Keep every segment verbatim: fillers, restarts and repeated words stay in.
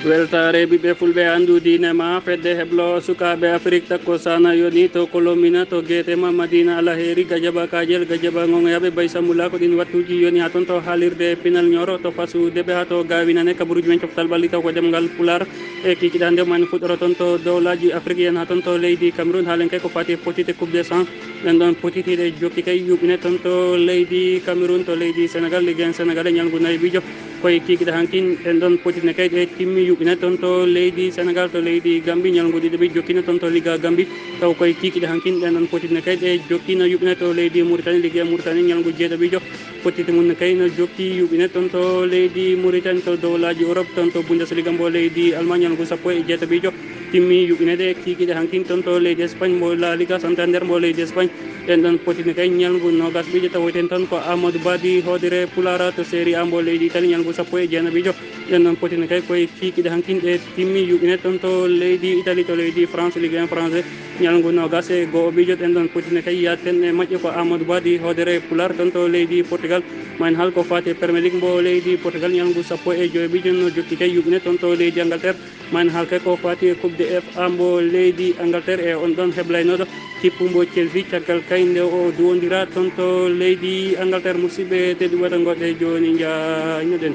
Weltaare ɓiɓɓe fulɓe, anndu diine ma. Fedde heblo sukaaɓe Afrik takko sana yoni to Kolomina to geete ma Madina Alaheri, Gajaba Kajel, Gajaba Gongoyaɓe, Bay Samula, ko ɗin wattuuji yoni ha ton to haalirde pinal Ñoro to fasude ɓe ha to gawinane kabaruuji men coftal ɓalli taw ko ɗemngal Pulaar. E kikiɗande man fuɗɗoro ton to dowlaaji Afrik, yen ha ton to leydi Cameroun, haalen kay ko fati e potite Coupe des cent. Ɗen ɗon potitiiɗe jokki kay yuɓɓine ton to leydi Cameroun, to leydi Sénégal, Ligue un Sénégal e ñalngu nayi bijo. Koye kikiɗe hankin ɗen ɗon potitne kay ɗe timmi yuɓɓine ton to leydi Sénégal, to leydi Gambie, ñalngu ɗiɗo bi jokkine ton to Liga Gambie. Taw koye kikiɗe hankin ɗen ɗon potitne kay ɗe jokkino yuɓɓine to leydi Mauritanie, Ligue un Mauritanie, ñalngu jeeɗo bijo. Potiti mum ne kay no jokki yuɓɓine ton to leydi Mauritanie, to dowlaaji Europe, ton to Bundesliga mbo leydi Allemagne, ñalngu sappo e jeetaɓijo. Timmi yuɓɓine ɗe kikiɗe hankin ton to leydi Espagne mbo La Liga Santander mbo leydi Espagne. Ɗen ɗon potitne kay ñalngu nogas ɓijo tawoyten ton ko Amadou Badi hoodere Pulara to Serie A mbo leydi Italie, ñalngu sappo e jeenaɓijo. Ɗen ɗon potitne kay koye kikiɗe hankin ɗe timmi yuɓɓine ton to leydi Italie, to leydi France, Ligue un français, ñalngu nogas e go'o bijo. Ɗen ɗon potitne kay yaten e majje ko Amadou Badi hoodere Pular ton to leydi Portugal. Mayen hal ko fati e Premier League mbo leydi Portugal, ñalngu sappo e joyo bijo no jokki kay yuɓɓine ton to leydi Angleterre. Mayen hal kay ko fati e Coupe de F A mbo leydi Angleterre e on ɗon heblaynoɗo kippu mbo Chelsea caggal kay nde o duwondira ton to leydi Angleterre. Musidɓe tedduɓe, wata ngoɗɗe jooni, njaañoɗen.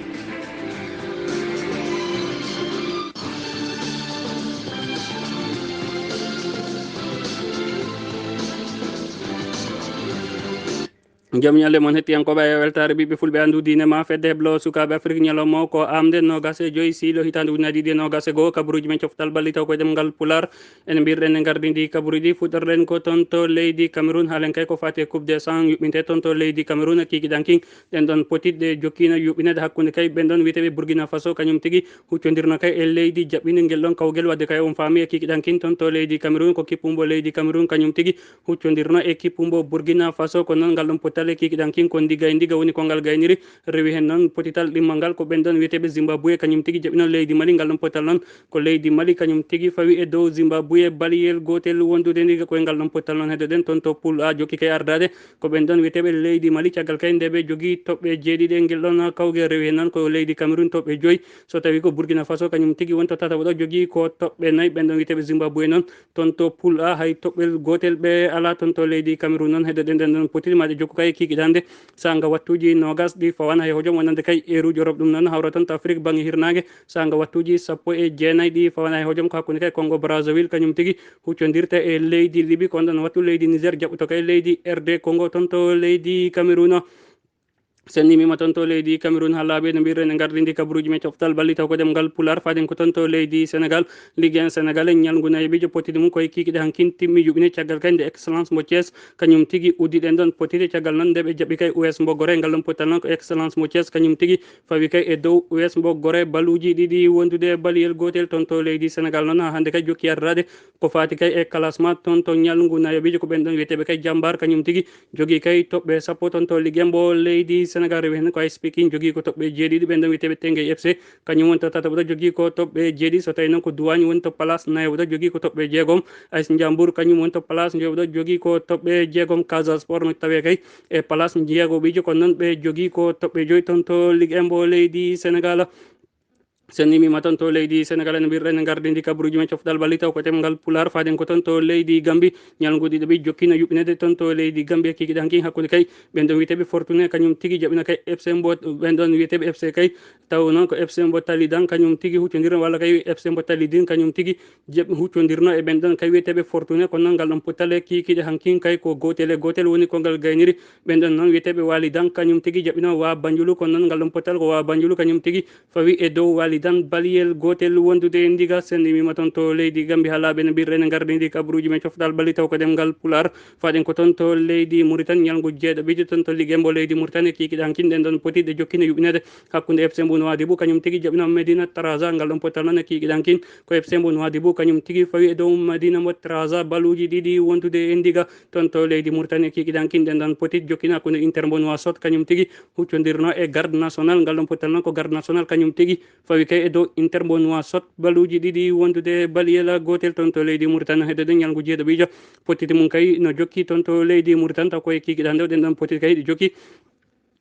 Jam ñalle mon hettiyankooɓe e weltaare ɓiɓɓe fulɓe, anndu diine ma. Fedde heblo sukaaɓe Afrik ñalawma o ko amde nogas e joyi siilo hitaande ujunaaji ɗiɗi e nogas e goo. Kabaruuji men coftal ɓalli taw ko e ɗemngal Pulaar. En mbirɗen e ngardi ndi kabaruuji, fuɗɗorɗen ko ton to leydi Cameroun. Haalen kay ko fati e Coupe des cent yuɓɓinte ton to leydi Cameroun e kikiɗanki. Ɗen ɗon potitɗe jokkino yuɓɓineede hakkunde kay ɓen ɗon wiyeteeɓe Burkina Faso, kañum tigi huccondirno kay e leydi jaɓɓindi ngel ɗon kawgel, wadde kay on faami e kikiɗankin ton to leydi Cameroun ko kippumbo leydi Cameroun kañum tigi huccondirno e kippumbo Burkina Faso. Ko noon ngal ɗon pottal e kikiɗankin ko ndiga e ndiga woni ko ngal gayniri. Rewi heen noon potital ɗimmal ngal ko ɓen ɗon wiyeteeɓe Zimbabwe, kañum tigi jaɓɓino leydi Mali. Ngal ɗon pottal noon ko leydi Mali kañum tigi fawi e dow Zimbabwe baliyel gootel wondude ndiga. Ko e ngal ɗon pottal noon heddoɗen ton to poule A jokki kay ardaade. Ko ɓen ɗon wiyeteeɓe leydi Mali, caggal kay nde ɓe jogii toɓɓe jeeɗiɗi e ngel ɗon kawgel. Rewi heen noon ko leydi Cameroun toɓɓe joyi. So tawii ko Burkina Faso kañum tigi woni to tataɓo ɗo, jogii ko toɓɓe nayi. Ɓen ɗon wiyeteeɓe Zimbabwe noon ton to poule A hay toɓɓel gootel ɓe alaa ton to leydi Cameroun. Noon heddoɗen ɗen ɗon potiri maaje jokku kay kikiɗande. Saanga wattuuji noogas ɗi fawana hay hojom wonande kay eeruuji Europe, ɗum noon hawra ton to Afrik baŋnge hirnaange. Saanga wattuuji sappo e jeenayi ɗi fawana hay hojom ko hakkunde kay Congo Brazzaville kañum tigi huccondirta e leydi Libi, ko on ɗon wattu leydi Niger jaɓɓoto kay leydi R D Congo ton to leydi Cameroun. Sen nimima ton to leydi Cameroun ha laaɓi no mbirren e ngardi ndi kabaruuji men coftal ɓalli taw ko ɗemngal Pulaar. Faaden ko ton to leydi Sénégal, Ligue un Sénégal e ñalngu nayi bijo pottiɗi mum koye kikiɗe hankin timmi yuɓɓine caggal kay nde Excellence mo Thiès kañum tigi uddiɗen ɗon pottiɗe. Caggal noon nde ɓe jaɓɓi kay U S mbo Gorée, ngal ɗon pottal noon ko Excellence mo Thiès kañum tigi fawi kay e dow U S mbo Gorée baluuji ɗiɗi wondude e baliyel gootel ton to leydi Sénégal. Noon ha hannde kay jokki ardaade ko faati kay e classement ton to ñalngu nayoɓijo, ko ɓen ɗon wiyeteeɓe kay Jambar kañum tigi jogii kay toɓɓe sappo ton to Ligue un mbo leydi Sénégal. Rewi heen ko A S Pikine jogii ko toɓɓe jeeɗiɗi, ɓen ɗon wiyeteeɓe Teungueth F C kañum woni to tataɓo ɗo jogii ko toɓɓe jeeɗiɗi. So tawii noon ko Duwaañ woni to place nayoɓo ɗo jogii ko toɓɓe jeegom. A S Ndiambour kañum woni to place njoyoɓo ɗo jogii ko toɓɓe jeegom. Casa Sport no tawee kay e place njeegoɓijo, ko noon ɓe jogii ko toɓɓe joyi ton to Ligue un mbo leydi Sénégal. Sen nimima ton to leydi Sénégal, en mbirɗen e ngardi ndi kabaruuji men coftal ɓalli taw ko ɗemngal Pulaar. Faaden ko ton to leydi Gambi, ñalngu ɗiɗo ɓe jokkino yuɓɓinede ton to leydi Gambi e kikiɗanki hakkunde kay ɓen ɗon wiyeteeɓe Fortune kañum tigi jaɓɓino kay F C mbo, ɓen ɗon wiyeteeɓe F C kay taw noon ko F C mbo Talidan kañum tigi huccondirno walla kay F C mbo Talidin kañum tigi jaɓ-, huccondirno e ɓen ɗon kay wiyeteeɓe Fortune. Kono noon ngal ɗon pottal e kikiɗe hankin kay ko gootel e gootel woni ko ngal gayniri. Ɓen ɗon noon wiyeteeɓe Walidan kañum tigi jaɓɓino waa Banjulu, kono noon ngal ɗon pottal ko waa Banjulu kañum tigi fawi e dow Walidan baliyel gootel wondude e ndiga. Sen nimima ton to leydi Gambi ha laaɓi no mbirɗen e ngardi ndi kabaruuji men coftal ɓalli taw ko ɗemngal Pulaar. Faaden ko ton to leydi Mauritanie, ñalngu jeeɗo ɓijo ton to Ligue un mbo leydi Mauritanie, kikiɗe hankin ɗen ɗon pottiɗe jokkino yuɓɓinede hakkunde F C mbo Nouadhibou kañum tigi jaɓɓino Medina Traza. Ngal ɗon pottal noon e kikiɗankin ko F C mbo Nouadhibou kañum tigi fawi e dow Medina mbo Traza baluuji ɗiɗi wondude e ndiga ton to leydi Mauritanie. Kikiɗankin ɗen ɗon pottiɗe jokkino hakkunde Inter mbo Nouakchott kañum tigi huccondirno e Garde National. Ngal ɗon pottal noon ko Garde National kañum tigi fawi kay e dow Inter mbo Nouakchott baluuji ɗiɗi wondude baliyel gootel ton to leydi Mauritanie. Heddoɗen ñalngu jeeɗo ɓijo pottiɗe mum kay no jokki ton to leydi Mauritanie taw koye kikiɗande o ɗen ɗon pottiɗe kay ɗi jokki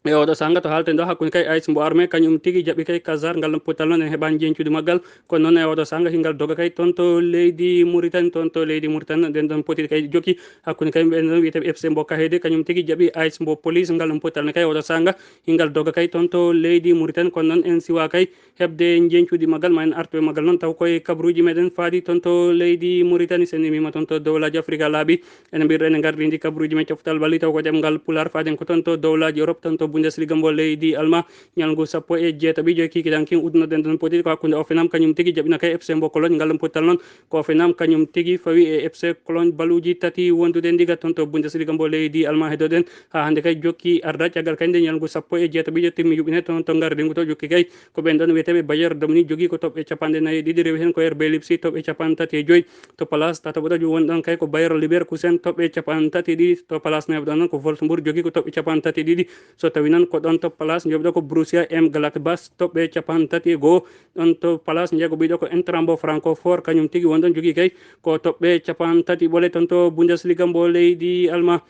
E oɗo sanga to halten ɗo hakkunde kay AS mbo Armée, kañum tigi jaɓi kay Kazar, ngal ɗon potal noon en heɓani jeñcuudu maggal. Kono noon e oɗo sanga hingal doga kay toon to leydi Mauritanie, toon to leydi Mauritanie ɗen ɗon potiti kay jokki hakkunde kay ɓen ɗon wiyeteeɓe FC mbo Kahede, kañum tigi jaɓi AS mbo Police, ngal ɗon potal ne kay oɗo sanga hingal doga kay toon to leydi Mauritanie. Kono noon en siwa kay heɓde njeñcuuɗi maggal, ma en artu e maggal noon taw koye kabaruuji meɗen faadi toon to leydi Mauritanie. Sen imima toon to dowlaaji Afrika laaɓi, ene mbirɗen e ngardindi kabaruuji men coftal balli taw ko ɗemngal Pulaar, faaden ko toon to dowlaaji Europe, toon to Bundesliga mbo leydi Alma. Ñalngu sappo e jeetaɓijo e kikiɗankin uddunoɗen ɗon poti ko hakkunde Hoffenheim kañum tigi jaɓina kay FC mbo Cologne, ngal ɗon pottal noon ko Hoffenheim kañum tigi fawi e FC Cologne baluuji tati wondude ndiga toon to Bundesliga mbo leydi Alma. Heddoɗen haa hannde kay jokki arda caggal kay nde ñalngu sappo e jeetaɓijo timmi yuɓɓine toon to ngardingu to jokki kay ko ɓen ɗon wiyeteeɓe Bayern Domini jogii ko toɓɓe capanɗe nayi e ɗiɗi, rewi heen ko R B Leipzig toɓɓe capanɗe tati e joyi. To place tataɓoɗo woni ɗon kay ko Bayer Leverkusen toɓɓe capanɗe tati e ɗiɗi. To place nayaɓoɗo noon ko Wolfsburg jogii ko toɓɓe capanɗe tati e ɗiɗi. So tawi noon ko ɗon to place njoɓɗo ko Borussia Mönchengladbach toɓɓe capanɗe tati e goo. Ɗon to place njeego ɓiɗo ko Eintracht mbo Francfort, kañum tigi woni ɗon jogii kay ko toɓɓe capanɗe tati ɓole toon to Bundesliga mbo leydi Alma.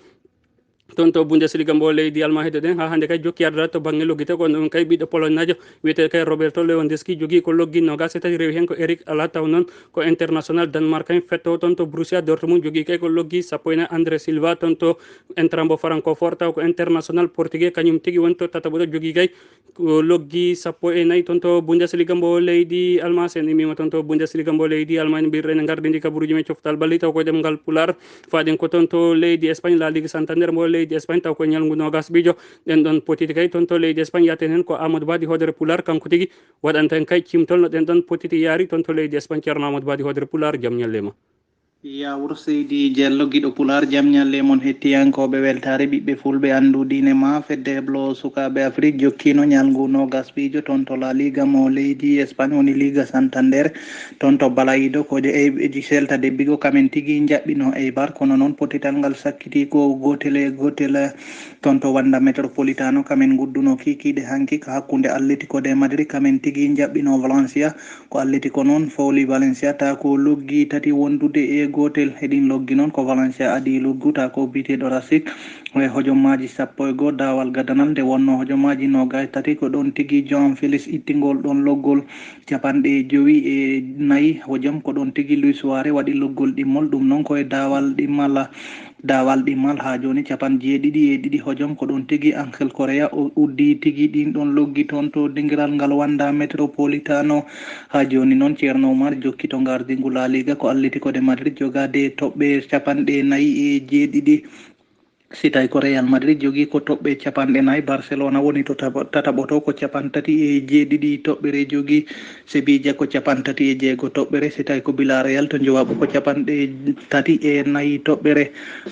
Toon to Bundesliga mbo leydi Alma heddoɗen haa hannde kay jokki ardata to bannge loggite ko ɗum kay ɓiɗɗo Polonnajo wiyetee kay Roberto Lewandowski jogii ko loggi noogas e tati, rewi heen ko Eric Hala, taw noon ko international Danemark en fetto toon to Borussia Dortmund jogii kay ko loggi sappo e nayi, Andre Silva toon to Eintracht mbo Francfort taw ko international portugais kañum tigi woni to tataɓoɗo jogii kay ko loggi sappo e nayi toon to Bundesliga mbo leydi Alma. Sen imima toon to Bundesliga mbo leydi Alma en mbirɗen e ngardindi kabaruuji men coftal balli taw ko ɗemngal Pulaar. Faaɗen ko toon to leydi Espagne, La Liga Santander mbo leydi Espagne, taw ko ñalngu noogas ɓijo. Ɗen ɗon potiti kay toon to leydi Espagne, yaten heen ko Amadou Badi hoodere Pulaar, kanko tigi waɗanta en kay cimtol no ɗen ɗon potiti yaari toon to leydi Espagne. Ceerno Amadou Badi hoodere Pulaar, jam ñalle ma. Yawur Seydi Diallo, giɗo Pulaar, jam ñalle mon hettiyankooɓe weltaare ɓiɓɓe fulɓe anndu diine ma fedde heblo sukaaɓe Afrik jokkino ñalngu noogas ɓijo toon to La Liga mo leydi Espagne woni Liga Santander. Toon to Balaido ko je eyɓeji Celta de Vigo kamen tigi njaɓɓino Eibar, kono noon pottital ngal sakkiti ko gootel e gootel. Toon to Wanda Metropolitano kamen ngudduno kiikiiɗe hanki ko hakkunde Atletico de Madrid kamen tigi njaɓɓino Valencia. Ko Atletico noon fowli Valencia ta ko loggi tati wondude e gootel. He ɗin loggi noon ko Valencia adii loggu ta ko biteeɗo Rasik e hojommaaji sappo e goo daawal gadanal nde wonnoo hojommaaji noogaas tati ko ɗoon tigi João Félix itti ngol ɗoon loggol. Capanɗe jowi e nayi hojom ko ɗoon tigi Luis Suarez waɗi loggol ɗimmol, ɗum noon ko e daawal ɗimmal. Daawal ɗimmal haa jooni capanɗe jeeɗiɗi e ɗiɗi hojom ko ɗoon tigi Angel Correa o uddii tigi ɗiin ɗoon loggi toon to dingiral ngal Wanda Metropolitano. Haa jooni noon Ceerno Umar jokki to ngardingu La Liga ko Atletico de Madrid jogaade toɓɓe capanɗe nayi e jeeɗiɗi. Si tawi ko Real Madrid jogii ko toɓɓe capanɗe nayi, Barcelona woni to tabo- tataɓoto ko capanɗe tati e jeeɗiɗi toɓɓere jogii, Sevilla ko capanɗe tati e jeego toɓɓere, si tawi ko Villarreal to njowaɓo ko capanɗe tati e nayi toɓɓere,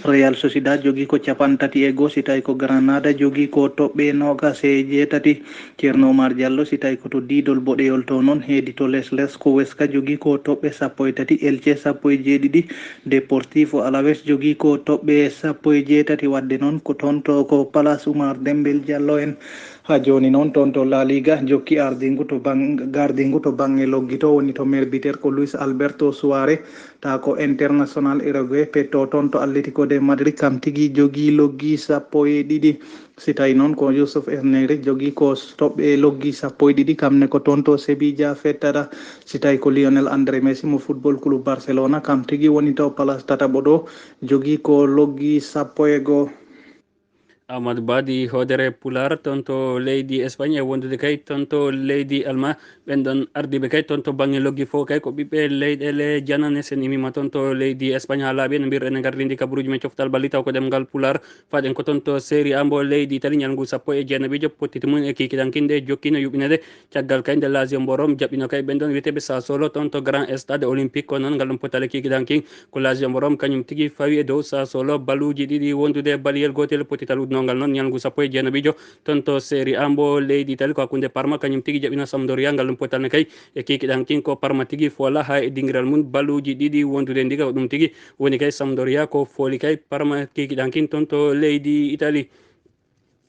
Real Sociedad jogii ko capanɗe tati e goo, si tawi ko Granada jogii ko toɓɓe noogas e jeetati. Ceerno Umar Diallo, si tawi ko to diidol boɗeyol to noon heedi to les les ko Weska jogii ko toɓɓe sappo e tati, Elche sappo e jeeɗiɗi, Deportivo Alaves jogii ko toɓɓe sappo e jeetati, waɗde noon ko toon to ko Palace Umar Dembel Diallo en. Haa jooni noon toon to La Liga jokki ardingu to bang- gardingu to bannge loggi to woni to merbiter ko Luis Alberto Suarez ta ko international Uruguay petto toon to Atletico de Madrid kam tigi jogii loggi sappo e ɗiɗi. Si tawi noon ko Yusuf Erneri jogii ko toɓɓe loggi sappo e ɗiɗi kam ne ko toon to Sevilla fettata. Si tawi ko Lionel André Messi mo Football Club Barcelona kam tigi woni to place tataɓo ɗo jogii ko loggi sappo e goo. Amadou Badi hoodere Pulaar toon to leydi Espagne e wondude kay toon to leydi Alma. Ɓen ɗon ardiiɓe kay toon to bannge loggi fof kay ko ɓiɓɓe leyɗeele janane. Sen imima toon to leydi Espagne haa laaɓi no mbirɗen e ngardindi kabaruuji men coftal balli taw ko ɗemngal Pulaar. Faɗen ko toon to Serie A mbo leydi Italie ñalngu sappo e jeenaɓijo pottiti mum e kikiɗankinde jokkino yuɓɓinede. Caggal kay nde Lazio mbo Rome jaɓɓino kay ɓen ɗon wiyeteeɓe Sassuolo toon to Grand Stade Olympique ko noon ngal ɗum potale kikiɗankin. Ko Lazio mbo Rome kañum tigi fawi e dow Sassuolo baluuji ɗiɗi wondude baliyel gootel pottital uddunongal noon ñalngu sappo e jeenaɓijo toon to Serie A mbo leydi Italie ko hakkunde Parma kañum tigi jaɓɓino Sampdoria ngal ɗum pottal ne kay e kikiɗankin ko Parma tigi foola haa e dingiral mum baluuji ɗiɗi wondude ndiga ko ɗum tigi woni kay Sampdoria ko fooli kay Parma kikiɗankin toon to leydi Italie.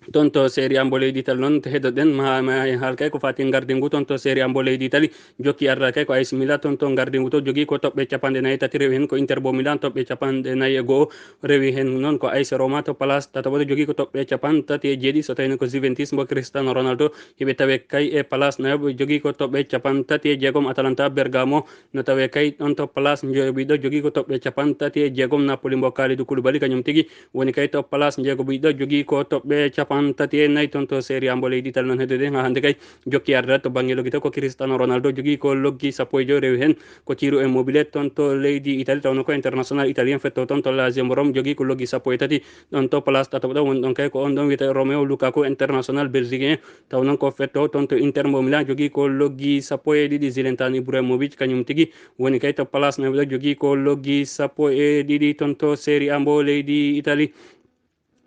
Toon to Serie A mbo leydi Italie noon, to heɗoɗen ma, ma en haal kay ko faati ngardingu toon to Serie A mbo leydi Italie. Jokki arda kay ko A C Milan toon to ngardingu to, jogii ko toɓɓe capanɗe nayi e tati, rewi heen ko Inter mbo Milan toɓɓe capanɗe nayi e go'o, rewi heen noon ko A C Roma to place tataɓo to, jogii ko toɓɓe capanɗe tati e jeeɗiɗi, so tawii ko Juventus mbo Cristiano Ronaldo, hiɓe tawe kay e place nayaɓo, jogii ko toɓɓe capanɗe tati e jeegom. Atalanta Bergamo no tawe kay ɗoon to place njoyoɓiɗo, jogii ko toɓɓe capanɗe tati e jeegom. Napoli mbo Kalidou Koulibaly kañum tigi woni kay to place njeegoɓiɗo, jogii ko toɓɓe capanɗe tati e nayi toon to Serie A mbo leydi Italie noon. Heddude haa hannde kay jokki arde to bannge loggi to ko Cristiano Ronaldo, jogii ko loggi sappo e joy, rewi heen ko Ciro Immobile toon to leydi Italie, tawno ko international italien fetto toon to Lazio mbo Rome, jogii ko loggi sappo e tati. Ɗoon to place tataɓo ɗo woni ɗoon kay ko on ɗoon wiyetee Romelu Lukaku, international belgique. Taw noon ko fetto toon to Inter mbo Milan, jogii ko loggi sappo e ɗiɗi. Zlatan Ibrahimovic kañum tigi woni kay to place nayaɓo ɗo, jogii ko loggi sappo e ɗiɗi toon to Serie A mbo leydi Italie.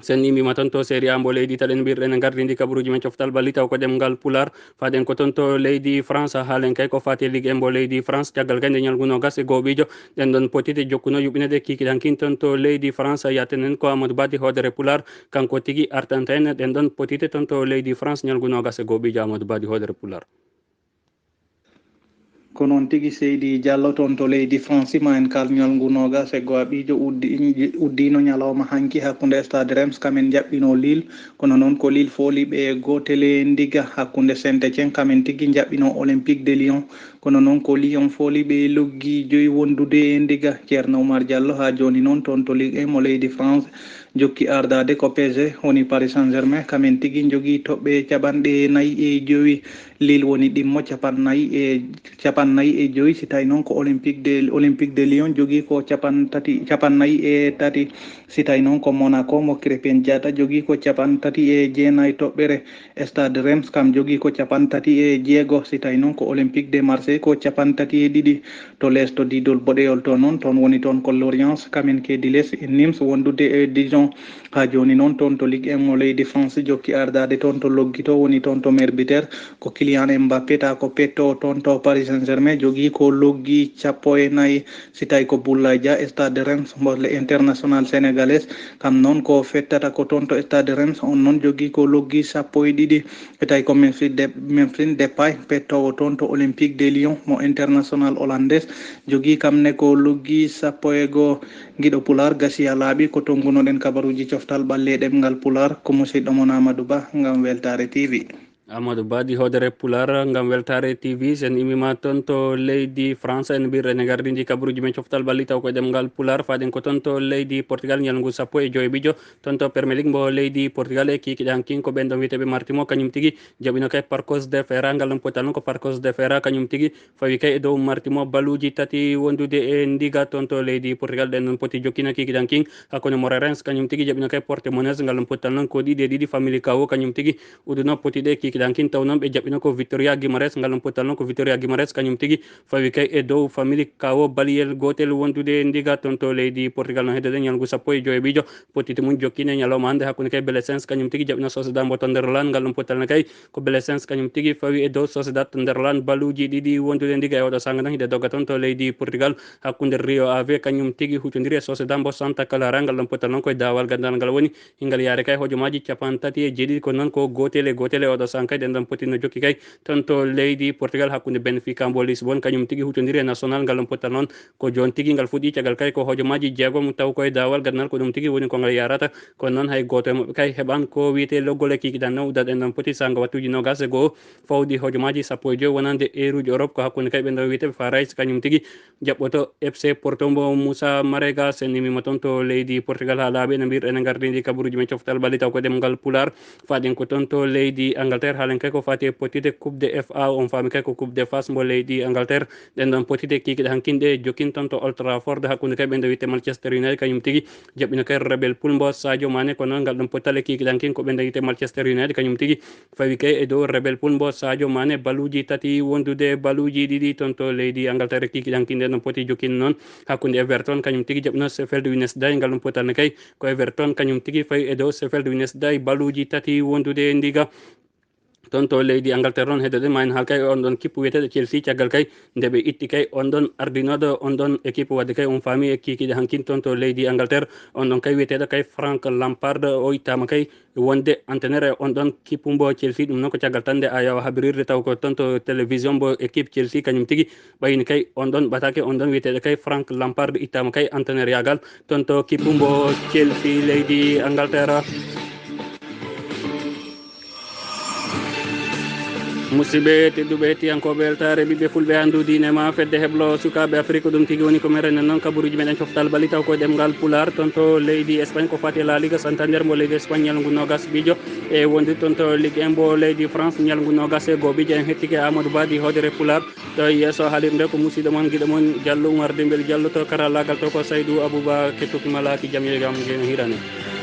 Sen immima toon to Serie A mbo leydi Italie, en mbirɗen e ngardindi kabaruuji men coftal ɓalli taw ko ɗemngal Pulaar. Faaɗen ko toon to leydi France, haalen kay ko faati Ligue un mbo leydi France, caggal kay nde ñalngu noogas e go'oɓijo ɗen ɗoon pottitte jokkuno yuɓɓineede kikiɗankin toon to leydi France. Yaaten en ko Amadou Badi Hoodere Pulaar, kanko tigi artanta en ɗen ɗoon pottitte toon to leydi France, ñalngu noogas e go'oɓijo. Amadou Badi Hoodere Pulaar. Ko noon tigi, seydi Diallo, toon to leydi France, ma en kaal ñalngu noogas e go'aɓijo uddi-, uddiino ñalawma hanki hakkunde Stade Reims, kam en njaɓɓino Lille. Kono noon ko Lille fooli ɓe gootel e ndiga. Hakkunde Saint-Étienne, kam en tigi njaɓɓino Olympique de Lyon. Kono noon ko Lyon fooli ɓe loggi joyi wondude e ndiga. Ceerno Oumar Diallo, haa jooni noon toon to Ligue un mo leydi France, jokki ardaade ko P S G, woni Paris Saint-Germain, kam en tigi njogii toɓɓe capanɗe nayi e jowi. Lille woni ɗimmo capannayi e, capannayi e joyi, si tawi noon ko Olympique de, Olympique de Lyon jogii ko capantati, capannayi e tati, si tawi noon ko Monaco mo Krépin Diatta jogii ko capantati e jeenayi toɓɓere. Stade Reims kam jogii ko capantati e jeego, si tawi noon ko Olympique de Marseille ko capantati e ɗiɗi. To leesto diidol boɗeyol to noon, toon woni toon ko Lorient, kam en keedi les e Nimes wondude e Dijon. Haa jooni noon toon to Ligue un mo leydi France jokki ardaade toon to loggi to, woni toon to merbiter ko Kylian Mbappé, ta ko petto toon to Paris Saint-Germain, jogii ko loggi cappo e nayi. Si tawi ko Boulaye Dia, Stade Reims, mbo le international sénégalais, kam noon ko fettata ko toon to Stade Reims, on noon jogii ko loggi sappo e ɗiɗi. E tawi ko Memphis De-, Memphis Depay, pettoowo toon to Olympique de Lyon, mo international hollandais, jogii kam ne ko loggi sappo e goo. Giɗo Pulaar, gasi a laaɓi, ko tonngunoɗen kabaruuji coftal ɓalli e ɗemngal Pulaar, ko musiɗɗo mon Amadou Ba, ngam Weltaare T V. Amadou Ba, di hoodere Pulaar, ngam Weltaare T V. Sen immima toon to leydi France, en mbirɗen e ngardindi kabaruuji men coftal ɓalli taw ko e ɗemngal Pulaar. Faaɗen ko toon to leydi Portugal, ñalngu sappo e joy ɓijo, toon to Premier League mbo leydi Portugal, e kikiɗe hankin ko ɓen ɗon wiyeteeɓe Martimo, kañum tigi jaɓino kay Parcos de Ferra, ngal ɗon potal noon ko Parcos de Ferra, kañum tigi fawi kay e dow Martimo, baluuji tati wondude e ndiga toon to leydi Portugal. Ɗen noon poti jokkina kikiɗankin hakkunde Moreirense, kañum tigi jaɓino kay Portimonense, ngal ɗon potal noon ko ɗiɗi e ɗiɗi. Famalicão kañum tigi uduno poti ɗe kikiɗankin, taw noon ɓe jaɓino ko Vitória Guimarães, ngal ɗon potal noon ko Vitória Guimarães, kañum tigi fawi kay e dow Famalicão, baliyel gootel wondude e ndiga toon to leydi Portugal. No heddoɗen ñalngu sappo e joy ɓijo, pottite mum jokkine ñalawma hannde hakkunde kay Belenenses, kañum tigi jaɓino Sociedad mbo Tonderland, ngal ɗon potal ne kay ko Belenenses kañum tigi fawi e dow Sociedad Tonderland, baluuji ɗiɗi wondude ndiga e oɗo saanga noon hiɗe dogga toon to leydi Portugal, hakkunde Rio Ave kañum tigi huccondiri e Sociedad mbo Santa Clara, ngal ɗon potal noon koye daawal gandal ngal woni, hingal yaare kay hojomaaji capanɗe tati e jeeɗiɗi, ko noon ko gootel e gootel e oɗo saanga kay. Ɗen ɗon potino jokki kay toon to leydi Portugal hakkunde Benfica mbo Lisbon, kañum tigi huccondiri e Nacional, ngal ɗon potal noon ko joon tigi ngal fuɗɗi caggal kay ko hojomaaji jeegom taw koye daawal gandal, ko ɗum tigi woni ko ngal yarata. Kono noon hay gooto e maɓɓe kay heɓan ko wiyetee loggol e kikiɗan nawɗal. Ɗen ɗon poti saanga wattuuji noogas e goo fawdi hojomaaji sappo e joy wonande eeruuji Europe, ko hakkunde kay ɓen ɗon wiyeteeɓe Farais, kañum tigi jaɓɓoto F C Porto mbo Moussa Marega. Sen immima toon to leydi Portugal haa laaɓi, ene mbirɗen e ngardindi kabaruuji men coftal ɓalli taw ko ɗemngal Pulaar. Faaɗen ko toon to leydi Angleterre, haalen kay ko faati e pottite Coupe de F A, on faami kay ko Coupe de F A mbo leydi Angleterre. Ɗen ɗon pottite kikiɗe hankin ɗe jokkin toon to Old Trafford hakkunde kay ɓen ɗo wiyetee Manchester United, kañum tigi jaɓɓino kay Rebel Pool mbo Sadio Mané, kono ngal ɗon potal e kikiɗankin ko ɓen ɗo wiyetee Manchester United, kañum tigi fawi kay e dow Rebel Pool mbo Sadio Mané, baluuji tati wondude e baluuji ɗiɗi toon to leydi Angleterre. Kikiɗankin ɗen ɗon poti jokkinde noon hakkunde Everton, kañum tigi jaɓɓino Sheffield Wednesday, ngal ɗon potal ne kay ko Everton kañum tigi fawi e dow Sheffield Wednesday, baluuji tati wondude e ndiga. Toon to leydi Angleterre noon, heddoɗen ma en haal kay on ɗon kippu wiyeteeɗo Chelsea, caggal kay nde ɓe itti kay on ɗon ardinooɗo on ɗon équipe, wadde kay on faami e kiikiiɗe hankin toon to leydi Angleterre. On ɗon kay wiyeteeɗo kay Frank Lampard, o ittaama kay wonde entraîneur e on ɗon kippu mbo Chelsea. Ɗum noon ko caggal tan nde a yawa habirirde taw ko toon to télévision mbo équipe Chelsea kañum tigi ɓayni kay on ɗon ɓataake on ɗon wiyeteeɗo kay Frank Lampard ittaama kay entraîneur yaagal toon to kippu mbo Chelsea leydi Angleterre. Musidɓe tedduɓe, hettiyankooɓe weltaare ɓiɓɓe fulɓe, anndu diine ma fedde heblo sukaaɓe Afrik, ɗum tigi woni ko merenen noon kabaruuji meɗen coftal bali taw ko ɗemngal Pulaar. Toon to leydi Espagne ko fati e La Liga Santander mbo leydi Espagne ñalngu noogas biijo e wondude toon to Ligue un mbo leydi France ñalngu noogas e goo biijo. En hettike Amadou Ba di hoodere Pulaar to yeeso haalirde ko musiɗɗo mon giɗo mon Diallo Oumar Dembel Diallo, to karallaagal to ko Saydou Abouba Kettuki Malaki, jam yo gam ngeno hirane.